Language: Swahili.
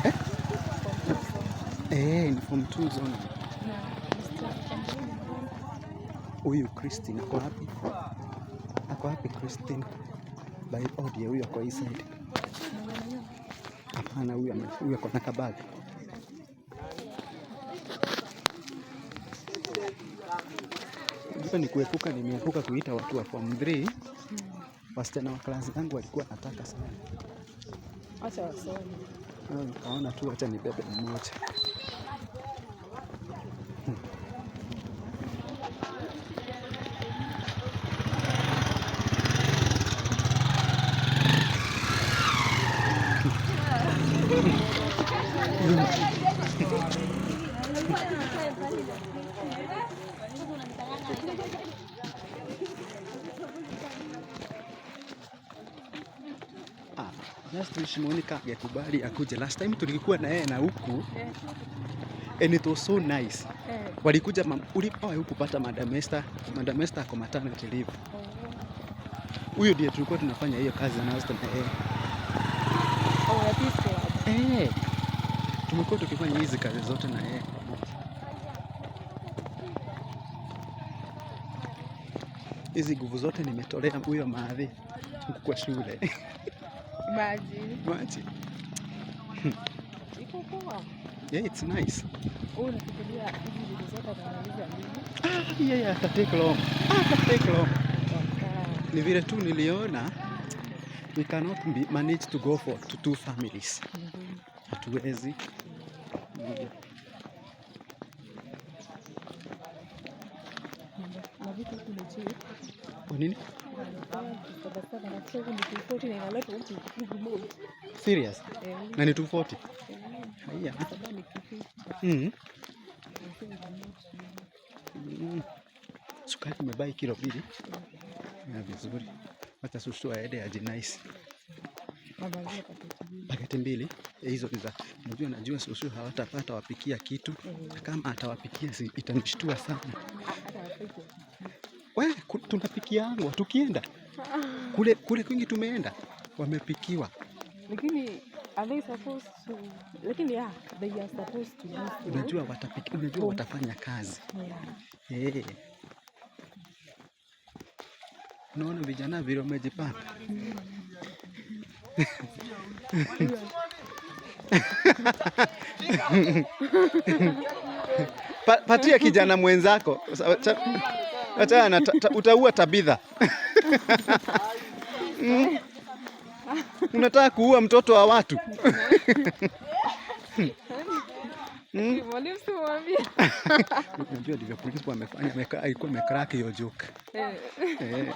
Eh? Eh, ni form 2 zone. Huyu Christine ako wapi? Ako wapi Christine? By audio huyu ako hii side. Hapana, huyu ako na kabag. Unajua ni kuepuka, nimeepuka kuita watu wa form 3. Wasichana wa class yangu walikuwa nataka sana. Acha wasome. Nikaona tu acha nibebe mmoja. Ah, just wish Monica angekubali akuje. Last time tulikuwa na yeye na huku and it was so nice. Walikuja ulipawa huku pata Madam Esther. Madam Esther ako maternity leave. Huyo ndiye tulikuwa tunafanya hiyo kazi na na yeye. Oh, ya Peace Club. Eh. Tumekuwa tukifanya hizi kazi zote na yeye. Hizi nguvu zote nimetolea huyo maadhi huku kwa shule. Imagine. Imagine. Iko poa. Yeah, it's nice. Wewe unafikiria hizi vitu zote atamaliza lini? Ah, yeah, ata take long. Ah, ata take long. Waka. Ni vile tu niliona we cannot be, manage to go for to two families. Hatuwezi. Na vitu huku ni cheap. Kwa nini? Saba na huku ni 240 na inaletwa huku huku. Serious? Eh. Na ni 240. Haya. Saba ni 250. Sukari tumebuy kilo 2. Ya vizuri. Wacha shushu aende ajinice. Mavazi paketi mbili. Paketi mbili. Eh, hizo ni za unajua, najua shushu hawatapata wapikia kitu. Kama atawapikia si itanishtua sana. Hata hawafai kuwapikia. We, tunapikiangwa tukienda kule kule kwingi tumeenda wamepikiwa. Lakini are they supposed to? Lakini yeah, they are supposed to do so. Unajua watapiki, unajua watafanya kazi. Yeah. Eh. Unaona vijana vile wamejipanga. Patia kijana mwenzako. Achana na utaua Tabitha. Unataka kuua mtoto wa watu. Mwalimu simwambie. Unajua ndivyo polisi wamefanya, alikuwa amecrack hiyo joke. Eh. Eh.